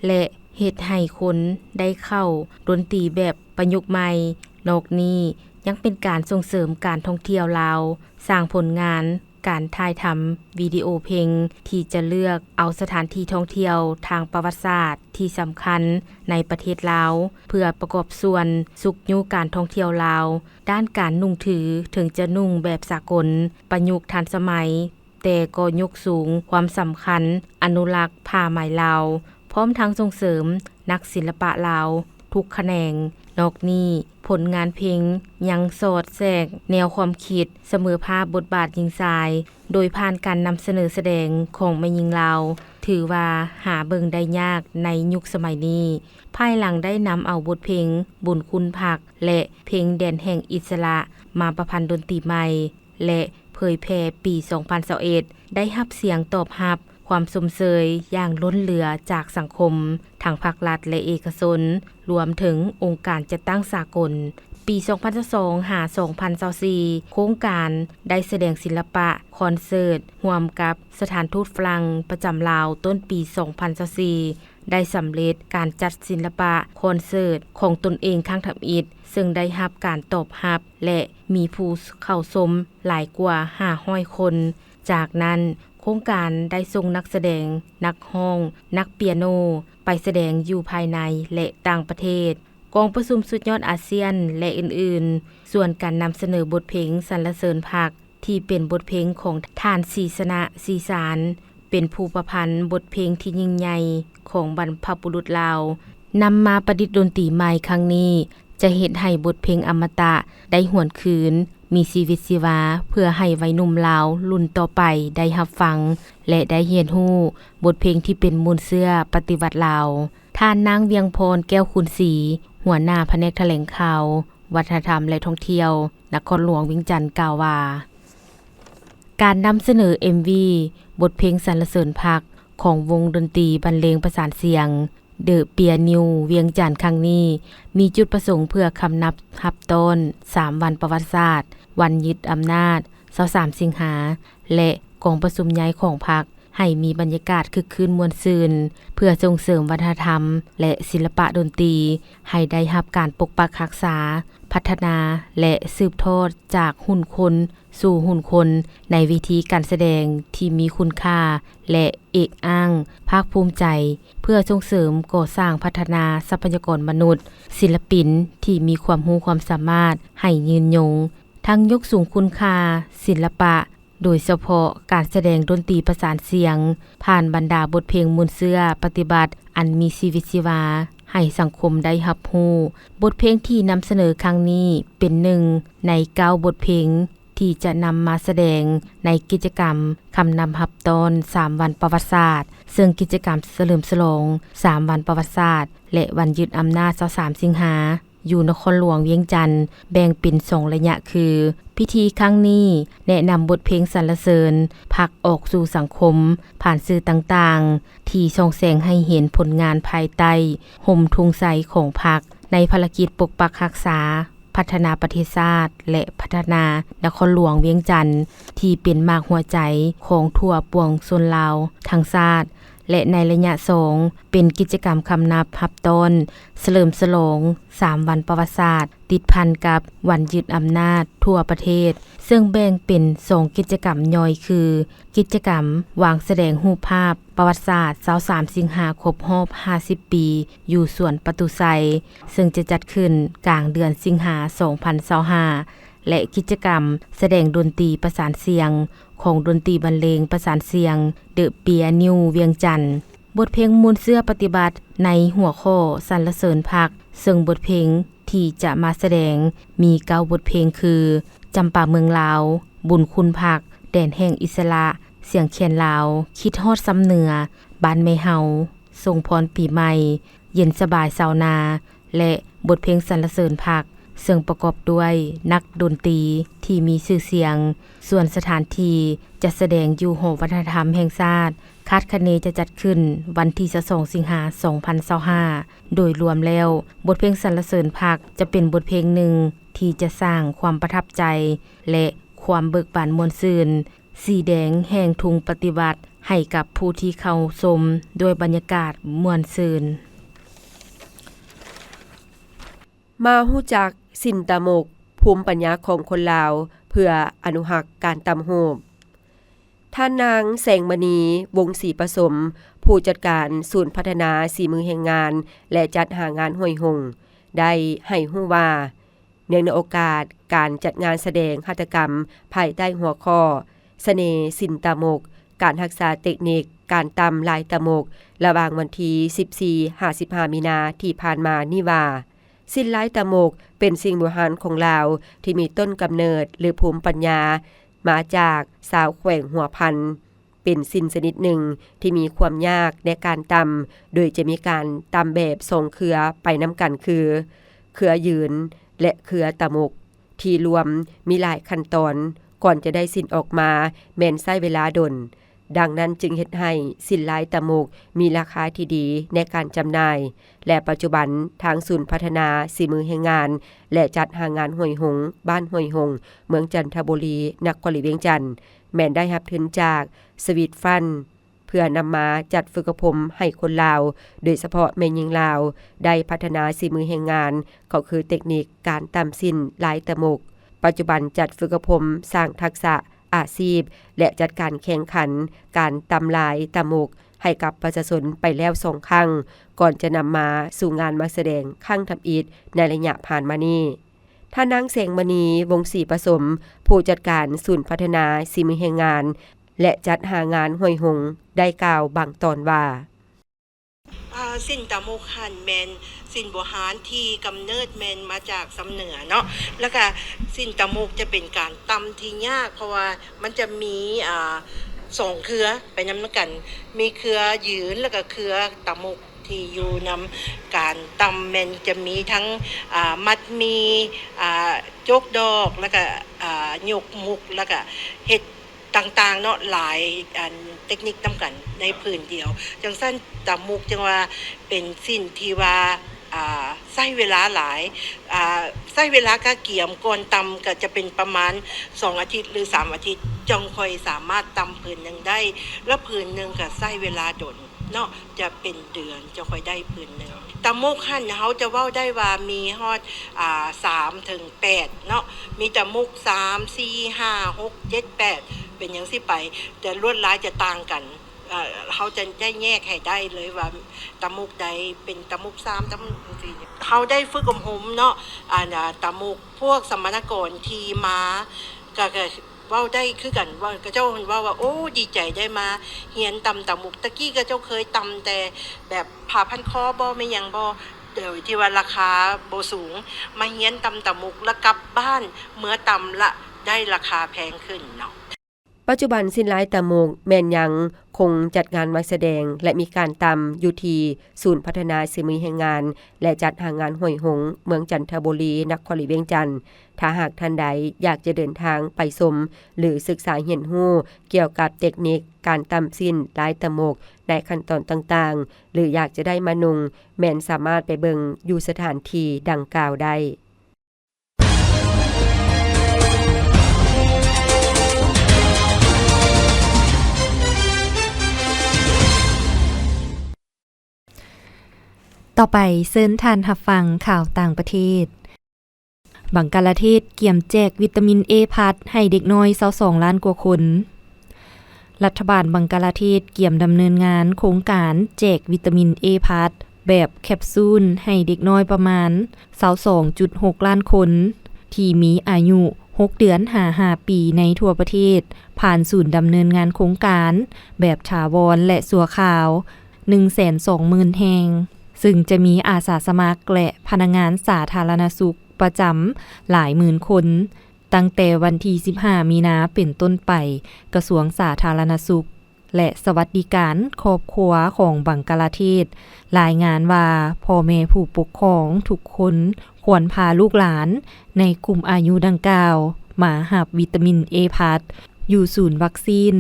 ແລະ ເຮັດໃຫ້ຄົນໄດ້ເຂົ້າດົນຕີແບບປະຍຸກໃໝ່. ນອກນີ້ຍັງເປັນການສົ່ງເສີມການທ່ອງທ່ຽວລາວ, ສ້າງຜົນງານການຖ່າຍທຳວິດີໂອເພງ ທີ່ຈະເລືອກເອົາສະຖານທີ່ທ່ອງທ່ຽວທາງປະຫວັດສາດທີ່ສຳຄັນໃນປະເທດລາວ ເພື່ອປະກອບສ່ວນຊຸກຍູ້ການທ່ອງທ່ຽວລາວ. ດ້ານການນຸ່ງຖື ເຖິງຈະນຸ່ງແບບສາກົນ, ປະຍຸກທັນສະໄໝ, ແຕ່ກໍຍົກສູງຄວາມສຳຄັນອະນຸລັກຜ້າໄໝລາວ, ພ້ອມທັງສົ່ງເສີມນັກສິລະປະລາວທຸກຂະແໜງ. ນອກນີ້, ຜົນງານເພງຍັງສອດແຊກແນວຄວາມຄິດສະເໝີພາບບົດບາດຍິງຊາຍ, ໂດຍຜ່ານການນຳສະເໜີສະແດງຂອງແມ່ຍິງລາວ, ຖືວ່າຫາເບິ່ງໄດ້ຍາກໃນຍຸກສະໄໝນີ້. ພາຍຫຼັງໄດ້ນຳເອົາບົດເພງບຸນຄຸນພັກ ແລະ ເພງແດນແຫ່ງອິດສະຫຼະ ມາປະພັນດົນຕີໃໝ່ ແລະ ເຜີຍແຜ່ປີສອງພັນຊາວເອັດ ໄດ້ຮັບສຽງຕອບຮັບຄວາມຊົມເຊີຍຢ່າງລົ້ນເຫຼືອຈາກສັງຄົມ, ທັງພາກລັດ ແລະ ເອກະຊົນ, ລວມເຖິງອົງການຈັດຕັ້ງສາກົນ. ປີສອງພັນຊາວສອງ ຫາ ສອງພັນຊາວສີ່ ໂຄງການໄດ້ສະແດງສິລະປະຄອນເສີດຮ່ວມກັບສະຖານທູດຝຣັ່ງປະຈຳລາວ. ຕົ້ນປີສອງພັນຊາວສີ່ ໄດ້ສຳເລັດການຈັດສິລະປະຄອນເສີດຂອງຕົນເອງຄັ້ງທຳອິດ, ເຊິ່ງໄດ້ຮັບການຕອບຮັບ ແລະ ມີຜູ້ເຂົ້າຊົມຫຼາຍກວ່າຫ້າຮ້ອຍຄົນ. ຈາກນັ້ນ, ໂຄງການໄດ້ສົ່ງນັກສະແດງ, ນັກຮ້ອງ, ນັກເປຍໂນ ໄປສະແດງຢູ່ພາຍໃນ ແລະ ຕ່າງປະເທດ, ກອງປະຊຸມສຸດຍອດອາຊຽນ ແລະ ອື່ນໆ. ສ່ວນການນຳສະເໜີບົດເພງສັນລະເສີນພັກ ທີ່ເປັນບົດເພງຂອງທ່ານ ສີຊະນະ ສີສານ ເປັນຜູ້ປະພັນບົດເພງທີ່ຍິ່ງໃຫຍ່ຂອງບັນພະບຸລຸດລາວ ນຳມາປະດິດດົນຕີໃໝ່ຄັ້ງນີ້ ຈະເຮັດໃຫ້ບົດເພງອະມະຕະໄດ້ຫວນຄືນ ມີຊີວິດຊີວາ ເພື່ອໃຫ້ໄວໜຸ່ມລາວລຸ້ນຕໍ່ໄປໄດ້ຮັບຟັງ ແລະ ໄດ້ຮຽນຮູ້ບົດເພງທີ່ເປັນມູນເຊື້ອປະຕິວັດລາວ. ທ່ານນາງ ວຽງພອນ ແກ້ວຄູນສີ ຫົວໜ້າພະແນກຖະແຫຼງຂ່າວ, ວັດທະນະທຳ ແລະ ທ່ອງທ່ຽວ ນະຄອນຫຼວງວຽງຈັນ ກ່າວວ່າ, ການນຳສະເໜີເອັມວີບົດເພງສັນລະເສີນພັກ ຂອງວົງດົນຕີບັນເລງປະສານສຽງ The Pier New ວຽງຈັນ ຄັ້ງນີ້ ມີຈຸດປະສົງເພື່ອຄຳນັບຮັບຕ້ອນສາມວັນປະຫວັດສາດ, ວັນຍຶດອຳນາດ ຊາວສາມ ສິງຫາ ແລະ ກອງປະຊຸມໃຫຍ່ຂອງພັກ ໃຫ້ມີບັນຍາກາດຄຶກຄື້ນມ່ວນຊື່ນ ເພື່ອສົ່ງເສີມວັດທະນະທຳ ແລະ ສິລະປະດົນຕີ ໃຫ້ໄດ້ຮັບການປົກປັກຮັກສາ, ພັດທະນາ ແລະ ສືບທອດຈາກຮຸ່ນຄົນສູ່ຮຸ່ນຄົນ ໃນເວທີການສະແດງທີ່ມີຄຸນຄ່າ ແລະ ເອກອ້າງພາກພູມໃຈ, ເພື່ອສົ່ງເສີມກໍ່ສ້າງພັດທະນາຊັບພະຍາກອນມະນຸດ, ສິລະປິນທີ່ມີຄວາມຮູ້ຄວາມສາມາດໃຫ້ຍືນຍົງ, ທັງຍົກສູງຄຸນຄ່າສິລະປະ ໂດຍສະເພາະການສະແດງດົນຕີປະສານສຽງ ຜ່ານບັນດາບົດເພງມູນເຊື້ອປະຕິບັດອັນມີຊີວິດຊີວາໃຫ້ສັງຄົມໄດ້ຮັບຮູ້. ບົດເພງທີ່ນຳສະເໜີຄັ້ງນີ້ເປັນໜຶ່ງໃນເກົ້າບົດເພງທີ່ຈະນຳມາສະແດງໃນກິດຈະກຳຄຳນັບຮັບຕ້ອນສາມວັນປະຫວັດສາດ, ເຊິ່ງກິດຈະກຳສະເຫຼີມສະຫຼອງສາມວັນປະຫວັດສາດ ແລະ ວັນຍຶດອຳນາດຊາວສາມ ສິງຫາ ຢູ່ນະຄອນຫຼວງວຽງຈັນ ແບ່ງເປັນສອງໄລຍະຄື ພິທີຄັ້ງນີ້ແນະນຳບົດເພງສັນລະເສີນພັກອອກສູ່ສັງຄົມ ຜ່ານສື່ຕ່າງໆ ທີ່ສ່ອງແສງໃຫ້ເຫັນຜົນງານພາຍໃຕ້ຮົ່ມທຸງໄຊຂອງພັກ ໃນພາລະກິດປົກປັກຮັກສາ, ພັດທະນາປະເທດຊາດ ແລະ ພັດທະນານະຄອນຫຼວງວຽງຈັນ ທີ່ເປັນໝາກຫົວໃຈຂອງທົ່ວປວງຊົນລາວທັງຊາດ ແລະ ໃນໄລຍະສອງ ເປັນກິດຈະກຳຄຳນັບຮັບຕ້ອນສະເຫຼີມສະຫຼອງສາມວັນປະຫວັດສາດ ຕິດພັນກັບວັນຍຶດອຳນາດທົ່ວປະເທດ, ເຊິ່ງແບ່ງເປັນສອງກິດຈະກຳຍ່ອຍຄື ກິດຈະກຳວາງສະແດງຮູບພາບປະຫວັດສາດຊາວສາມສິງຫາຄົບຮອບຫ້າສິບປີ ຢູ່ສວນປະຕູໄຊ, ເຊິ່ງຈະຈັດຂຶ້ນກາງເດືອນສິງຫາສອງພັນຊາວຫ້າ ແລະ ກິດຈະກຳສະແດງດົນຕີປະສານສຽງ ຂອງດົນຕີບັນເລງປະສານສຽງ The Pier New ວຽງຈັນ. ບົດເພງມູນເຊື້ອປະຕິບັດໃນຫົວຂໍ້ສັນລະເສີນພັກ, ເຊິ່ງບົດເພງທີ່ຈະມາສະແດງມີເກົ້າບົດເພງຄື ຈຳປາເມືອງລາວ, ບຸນຄຸນພັກ, ແດນແຫ່ງອິດສະຫຼະ, ສຽງແຄນລາວ, ຄິດຮອດຊຳເໜືອ, ບ້ານແມ່ເຮົາ, ສົ່ງພອນປີໃໝ່, ເຢັນສະບາຍຊາວນາ ແລະ ບົດເພງສັນລະເສີນພັກ, ເຊິ່ງປະກອບດ້ວຍນັກດົນຕີທີ່ມີຊື່ສຽງ. ສ່ວນສະຖານທີ່ຈັດສະແດງຢູ່ຫໍວັດທະນະທຳແຫ່ງຊາດ, ຄາດຄະເນຈະຈັດຂຶ້ນວັນທີຊາວສອງ ສິງຫາ ສອງພັນຊາວຫ້າ. ໂດຍລວມແລ້ວ, ບົດເພງສັນລະເສີນພັກຈະເປັນບົດເພງໜຶ່ງທີ່ຈະສ້າງຄວາມປະທັບໃຈ ແລະ ຄວາມເບີກບານມ່ວນຊື່ນ, ສີແດງແຫ່ງທຸງປະຕິວັດໃຫ້ກັບຜູ້ທີ່ເຂົ້າຊົມດ້ວຍບັນຍາກາດມ່ວນຊື່ນ. ມາຮູ້ຈັກສິນຕາມົກ, ພູມປັນຍາຂອງຄົນລາວ ເພື່ອອະນຸຮັກການຕ່ຳຮູບ. ທ່ານນາງ ແສງມະນີ ວົງສີປະສົມ, ຜູ້ຈັດການສູນພັດທະນາສີມືແຮງງານ ແລະ ຈັດຫາງານຫ້ວຍຫົງ ໄດ້ໃຫ້ຮູ້ວ່າ ເນື່ອງໃນໂອກາດການຈັດງານສະແດງຫັດຖະກຳພາຍໃຕ້ຫົວຂໍ້ ສະເໜ່ສິນຕາມົກ, ການຮັກສາເຕັກນິກການຕ່ຳລາຍຕາມົກ ລະຫວ່າງວັນທີສິບສີ່ ຫາ ສິບຫ້າ ມີນາທີ່ຜ່ານມານີ້ວ່າ ສິນລາຍຕາມົກເປັນສິ່ງບູຮານຂອງລາວ ທີ່ມີຕົ້ນກຳເນີດ ຫຼື ພູມປັນຍາມາຈາກຊາວແຂວງຫົວພັນ. ເປັນສິນຊະນິດໜຶ່ງທີ່ມີຄວາມຍາກໃນການຕ່ຳ, ໂດຍຈະມີການຕ່ຳແບບສອງເຄືອໄປນຳກັນຄື ເຄືອຢືນ ແລະ ເຄືອຕາມົກ ທີ່ລວມມີຫຼາຍຂັ້ນຕອນ, ກ່ອນຈະໄດ້ສິນອອກມາແມ່ນໃຊ້ເວລາດົນ. ດັ່ງນັ້ນຈຶ່ງເຮັດໃຫ້ສິນລາຍຕາມົກມີລາຄາທີ່ດີໃນການຈຳໜ່າຍ ແລະ ປັດຈຸບັນທາງສູນພັດທະນາສີມືແຮງງານ ແລະ ຈັດຫາງານຫ້ວຍຫົງ ບ້ານຫ້ວຍຫົງ ເມືອງຈັນທະບູລີ ນະຄອນຫຼວງວຽງຈັນ ແມ່ນໄດ້ຮັບທຶນຈາກ Sweet Fund ເພື່ອນຳມາຈັດຝຶກອົບຮົມໃຫ້ຄົນລາວ, ໂດຍສະເພາະແມ່ຍິງລາວ ໄດ້ພັດທະນາສີມືແຮງງານ ກໍຄືເຕັກນິກການຕ່ຳສິນລາຍຕາມົກ. ປັດຈຸບັນຈັດຝຶກອົບຮົມສ້າງທັກສະອາຊີບ ແລະ ຈັດການແຂ່ງຂັນການຕ່ຳລາຍຕາມົກໃຫ້ກັບປະຊາຊົນໄປແລ້ວສອງຄັ້ງ, ກ່ອນຈະນຳມາສູ່ງານມາສະແດງຄັ້ງທຳອິດໃນໄລຍະຜ່ານມານີ້. ທ່ານນາງ ແສງມະນີ ວົງສີປະສົມ, ຜູ້ຈັດການສູນພັດທະນາສີມືແຮງງານ ແລະ ຈັດຫາງານຫ້ວຍຫົງ ໄດ້ກ່າວບາງຕອນວ່າ ອາ ສິນຕາມົກຫັ້ນແມ່ນສິນບູຮານທີ່ກຳເນີດແມ່ນມາຈາກຊຳເໜືອເນາະ, ແລ້ວກະສິນຕາມົກຈະເປັນການຕ່ຳທີ່ຍາກ ເພາະວ່າມັນຈະມີ ອາ ສອງເຄືອໄປນຳກັນ, ມີເຄືອຢືນ ແລ້ວກະເຄືອຕາມົກ. ທີ່ຢູ່ນຳການຕ່ຳແມ່ນຈະມີທັງ ອາ ມັດໝີ່ ອາ ຈົກດອກ ແລ້ວກະ ອາ ຍົກມຸກ ແລ້ວກະເຮັດຕ່າງໆເນາະ ຫຼາຍອັນເຕັກນິກນຳກັນໃນຜືນດຽວ. ຈັ່ງຊັ້ນຕາໝົກຈຶ່ງວ່າເປັນສິນທີ່ວ່າ ອາ ໃຊ້ເວລາຫຼາຍ ອາ ໃຊ້ເວລາກະກຽມກ່ອນຕ່ຳກະຈະເປັນປະມານສອງອາທິດ ຫຼື ສາມອາທິດ ຈັ່ງຄ່ອຍສາມາດຕ່ຳຜືນໜຶ່ງໄດ້ ແລະ ຜືນໜຶ່ງກະໃຊ້ເວລາດົນ ເນາະ ຈະເປັນເດືອນຈະຄ່ອຍໄດ້ຜືນໜຶ່ງ. ຕາໝົກຫັ້ນເຮົາຈະເວົ້າໄດ້ວ່າມີຮອດ ອາ ສາມເຖິງແປດເນາະ, ມີຕາໝົກສາມ ສີ່ ຫ້າ ຫົກ ເຈັດ ແປດ ເປັນຈັ່ງຊີ້ໄປ, ແຕ່ລວດລາຍຈະຕ່າງກັນ. ເຮົາຈະໄດ້ແຍກໃຫ້ໄດ້ເລີຍວ່າຕາໝົກໃດເປັນຕາໝົກສາມ ຕາໝົກສີ່. ເຮົາໄດ້ຝຶກອົບຮົມເນາະ ອັນ ອາ ຕາໝົກ ພວກສຳມະນາກອນທີ່ມາ ກະ ກະເວົ້າໄດ້ຄືກັນ ເຂົາເຈົ້າເວົ້າວ່າ ໂອ້ ດີໃຈໄດ້ມາຮຽນຕຳຕາໝົກ, ຕະກີ້ເຂົາເຈົ້າເຄີຍຕຳແຕ່ແບບຜ້າພັນຄໍບໍ ແມ່ນຫຍັງບໍ ໂດຍທີ່ວ່າລາຄາບໍ່ສູງ, ມາຮຽນຕຳຕາໝົກ ລະກັບບ້ານເມືອຕຳ ລະໄດ້ລາຄາແພງຂຶ້ນເນາະ. ປັດຈຸບັນ ສິ້ນລາຍຕາໝົກແມ່ນຍັງຄົງຈັດງານມາສະແດງ ແລະ ມີການຕຳຢູ່ທີ່ສູນພັດທະນາສີມືແຮງງານ ແລະ ຈັດຫາງານຫ້ວຍຫົງ ເມືອງຈັນທະບູລີ ນະຄອນຫຼວງວຽງຈັນ. ຖ້າຫາກທ່ານໃດຢາກຈະເດີນທາງໄປຊົມ ຫຼື ສຶກສາຮຽນຮູ້ກ່ຽວກັບເຕັກນິກການຕຳສິ້ນລາຍຕາໝົກໃນຂັ້ນຕອນຕ່າງໆ ຫຼື ຢາກຈະໄດ້ມານຸ່ງ ແມ່ນສາມາດໄປເບິ່ງຢູ່ສະຖານທີ່ດັ່ງກ່າວໄດ້. ຕໍ່ໄປເຊີນທ່ານຮັບຟັງຂ່າວຕ່າງປະເທດ. ບັງກາລາເທດກຽມແຈກວິຕາມິນເອພລັດໃຫ້ເດັກນ້ອຍຊາວສອງລ້ານກວ່າຄົນ. ລັດຖະບານບັງກາລາເທດກຽມດຳເນີນງານໂຄງການແຈກວິຕາມິນເອພລັດແບບແຄບຊູນໃຫ້ເດັກນ້ອຍປະມານຊາວສອງຈຸດຫົກລ້ານຄົນ ທີ່ມີອາຍຸຫົກເດືອນຫາຫ້າປີໃນທົ່ວປະເທດ ຜ່ານສູນດຳເນີນງານໂຄງການແບບຖາວອນ ແລະ ຊົ່ວຄາວ ໜຶ່ງແສນສອງໝື່ນແຫ່ງ, ຊຶ່ງຈະມີອາສາສະໝັກ ແລະ ພະນັກງານສາທາລະນະສຸກປະຈຳຫຼາຍໝື່ນຄົນ. ຕັ້ງແຕ່ວັນທີສິບຫ້າມີນາເປັນຕົ້ນໄປ, ກະຊວງສາທາລະນະສຸກ ແລະ ສະຫວັດດີການຄອບຄົວຂອງບັງກາລາເທດລາຍງານວ່າ ພໍ່ແມ່ຜູ້ປົກຄອງທຸກຄົນຄວນພາລູກຫຼານໃນກຸ່ມອາຍຸດັ່ງກ່າວມາຮັບວິຕາມິນເອພລັດຢູ່ສູນວັກຊີນ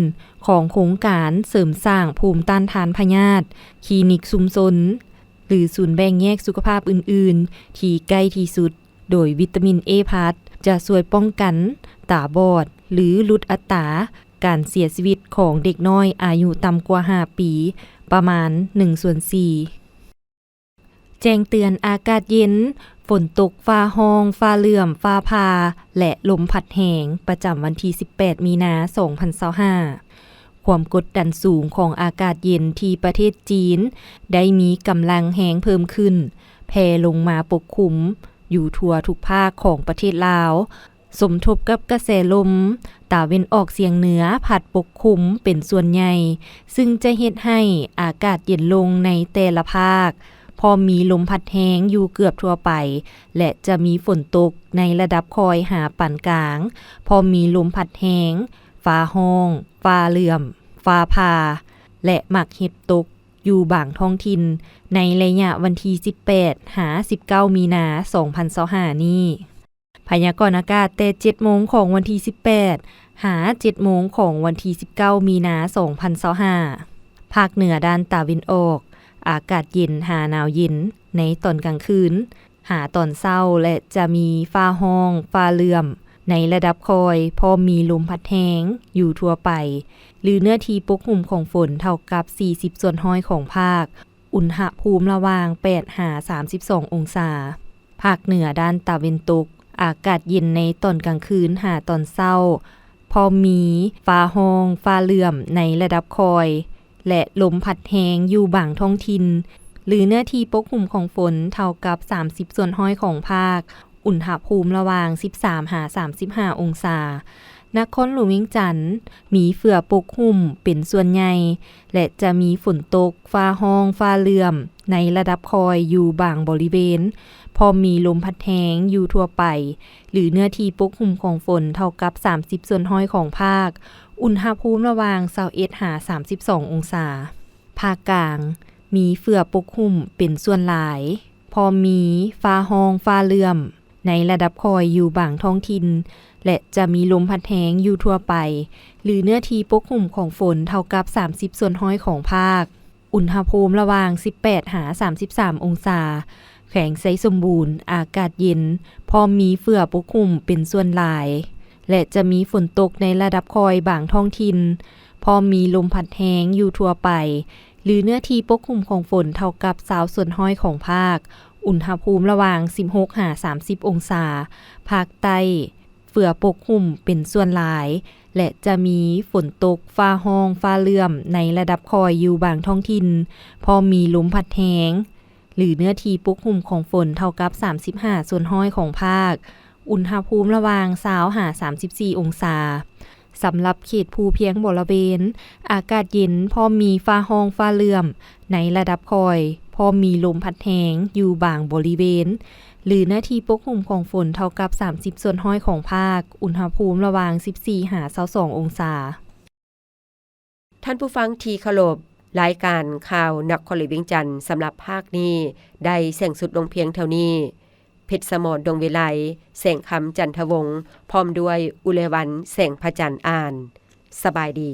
ຂອງໂຄງການເສີມສ້າງພູມຕ້ານທານພະຍາດ, ຄລີນິກຊຸມຊົນ ຫຼື ສູນແບ່ງແຍກສຸຂະພາບອື່ນໆທີ່ໃກ້ທີ່ສຸດ. ໂດຍວິຕາມິນເອພລັດຈະຊ່ວຍປ້ອງກັນຕາບອດ ຫຼື ຫຼຸດອັດຕາການເສຍຊີວິດຂອງເດັກນ້ອຍອາຍຸຕ່ຳກວ່າຫ້າປີປະມານໜຶ່ງສ່ວນສີ່. ແຈ້ງເຕືອນອາກາດເຢັນ, ຝົນຕົກ, ຟ້າຮ້ອງ, ຟ້າເຫຼື້ອມ, ຟ້າຜ່າ ແລະ ລົມພັດແຮງ ປະຈຳວັນທີສິບແປດມີນາ ສອງພັນຊາວຫ້າ. ຄວາມກົດດັນສູງຂອງອາກາດເຢັນທີ່ປະເທດຈີນໄດ້ມີກຳລັງແຮງເພີ່ມຂຶ້ນ ແຜ່ລົງມາປົກຄຸມຢູ່ທົ່ວທຸກພາກຂອງປະເທດລາວ, ສົມທົບກັບກະແສລົມຕາເວັນອອກສຽງເໜືອພັດປົກຄຸມເປັນສ່ວນໃຫຍ່, ຊຶ່ງຈະເຮັດໃຫ້ອາກາດເຢັນລົງໃນແຕ່ລະພາກ, ພ້ອມມີລົມພັດແຮງຢູ່ເກືອບທົ່ວໄປ ແລະ ຈະມີຝົນຕົກໃນລະດັບຄ່ອຍຫາປານກາງ, ພ້ອມມີລົມພັດແຮງ, ຟ້າຮ້ອງ, ຟ້າເຫຼື້ອມ, ຟ້າຜ່າ ແລະ ໝາກເຫັບຕົກຢູ່ບາງທ້ອງຖິ່ນ ໃນໄລຍະວັນທີສິບແປດຫາສິບເກົ້າມີນາ ສອງພັນຊາວຫ້ານີ້. ພະຍາກອນອາກາດແຕ່ເຈັດໂມງຂອງວັນທີສິບແປດຫາເຈັດໂມງຂອງວັນທີສິບເກົ້າມີນາ ສອງພັນຊາວຫ້າ. ພາກເໜືອດ້ານຕາເວັນອອກ, ອາກາດເຢັນຫາໜາວເຢັນໃນຕອນກາງຄືນ ຫາຕອນເຊົ້າ ແລະ ຈະມີຟ້າຮ້ອງ, ຟ້າເຫຼື້ອມໃນລະດັບຄ່ອຍ, ພ້ອມມີລົມພັດແຮງຢູ່ທົ່ວໄປ ຫຼື ເນື້ອທີ່ປົກຫຸ້ມຂອງຝົນເທົ່າກັບສີ່ສິບສ່ວນຮ້ອຍຂອງພາກ, ອຸນຫະພູມລະຫວ່າງແປດຫາສາມສິບສອງອົງສາ. ພາກເໜືອດ້ານຕາເວັນຕົກ, ອາກາດເຢັນໃນຕອນກາງຄືນຫາຕອນເຊົ້າ, ພ້ອມມີຟ້າຮ້ອງ, ຟ້າເຫຼື້ອມໃນລະດັບຄ່ອຍ ແລະ ລົມພັດແຮງຢູ່ບາງທ້ອງຖິ່ນ ຫຼື ເນື້ອທີ່ປົກຫຸ້ມຂອງຝົນເທົ່າກັບສາມສິບສ່ວນຮ້ອຍຂອງພາກ, ອຸນຫະພູມລະຫວ່າງສິບສາມຫາສາມສິບຫ້າອົງສາ. ນະຄອນຫຼວງວຽງຈັນມີເຝື້ອປົກຫຸ້ມເປັນສ່ວນໃຫຍ່ ແລະ ຈະມີຝົນຕົກ, ຟ້າຮ້ອງ, ຟ້າເຫຼື້ອມໃນລະດັບຄ່ອຍຢູ່ບາງບໍລິເວນ, ພ້ອມມີລົມພັດແຮງຢູ່ທົ່ວໄປ ຫຼື ເນື້ອທີ່ປົກຫຸ້ມຂອງຝົນເທົ່າກັບສາມສິບສ່ວນຮ້ອຍຂອງພາກ, ອຸນຫະພູມລະຫວ່າງຊາວເອັດຫາສາມສິບສອງອົງສາ. ພາກກາງມີເຝື້ອປົກຫຸ້ມເປັນສ່ວນຫຼາຍ, ພ້ອມມີຟ້າຮ້ອງ, ຟ້າເຫຼື້ອມໃນລະດັບຄ່ອຍຢູ່ບາງທ້ອງຖິ່ນ ແລະ ຈະມີລົມພັດແຮງຢູ່ທົ່ວໄປ ຫຼື ເນື້ອທີ່ປົກຫຸ້ມຂອງຝົນເທົ່າກັບສາມສິບສ່ວນຮ້ອຍຂອງພາກ. ອຸນຫະພູມລະຫວ່າງສິບແປດຫາສາມສິບສາມອົງສາ. ແຂວງໄຊສົມບູນ ອາກາດເຢັນ, ພ້ອມມີເຝື້ອປົກຫຸ້ມເປັນສ່ວນຫຼາຍ ແລະ ຈະມີຝົນຕົກໃນລະດັບຄ່ອຍບາງທ້ອງຖິ່ນ, ພ້ອມມີລົມພັດແຮງຢູ່ທົ່ວໄປ ຫຼື ເນື້ອທີ່ປົກຫຸ້ມຂອງຝົນເທົ່າກັບຊາວສ່ວນຮ້ອຍຂອງພາກ, ອຸນຫະພູມລະຫວ່າງສິບຫົກຫາສາມສິບອົງສາ. ພາກໃຕ້ ເຝື້ອປົກຫຸ້ມເປັນສ່ວນຫຼາຍ ແລະ ຈະມີຝົນຕົກ, ຟ້າຮ້ອງ, ຟ້າເຫຼື້ອມໃນລະດັບຄ່ອຍຢູ່ບາງທ້ອງຖິ່ນ, ພ້ອມມີລົມພັດແຮງ ຫຼື ເນື້ອທີ່ປົກຫຸ້ມຂອງຝົນເທົ່າກັບສາມສິບຫ້າສ່ວນຮ້ອຍຂອງພາກ, ອຸນຫະພູມລະຫວ່າງຊາວຫາສາມສິບສີ່ອົງສາ. ສຳລັບເຂດພູພຽງບໍລະເວນ, ອາກາດເຢັນ ພ້ອມມີຟ້າຮ້ອງ, ຟ້າເຫຼື້ອມໃນລະດັບຄ່ອຍ, ພ້ອມມີລົມພັດແຮງຢູ່ບາງບໍລິເວນ ຫຼື ເນື້ອທີ່ປົກຫຸ້ມຂອງຝົນເທົ່າກັບສາມສິບສ່ວນຮ້ອຍຂອງພາກ, ອຸນຫະພູມລະຫວ່າງສິບສີ່ຫາຊາວສອງອົງສາ. ທ່ານຜູ້ຟັງທີ່ເຄົາລົບ, ລາຍການຂ່າວນະຄອນຫຼວງວຽງຈັນສຳລັບພາກນີ້ ໄດ້ສິ້ນສຸດລົງພຽງເທົ່ານີ້. ເພັດສະໝອນ ດົງວິໄລ, ແສງຄຳ ຈັນທະວົງ, ພ້ອມດ້ວຍ ອຸເລວັນ ແສງພະຈັນ ອ່ານ. ສະບາຍດີ.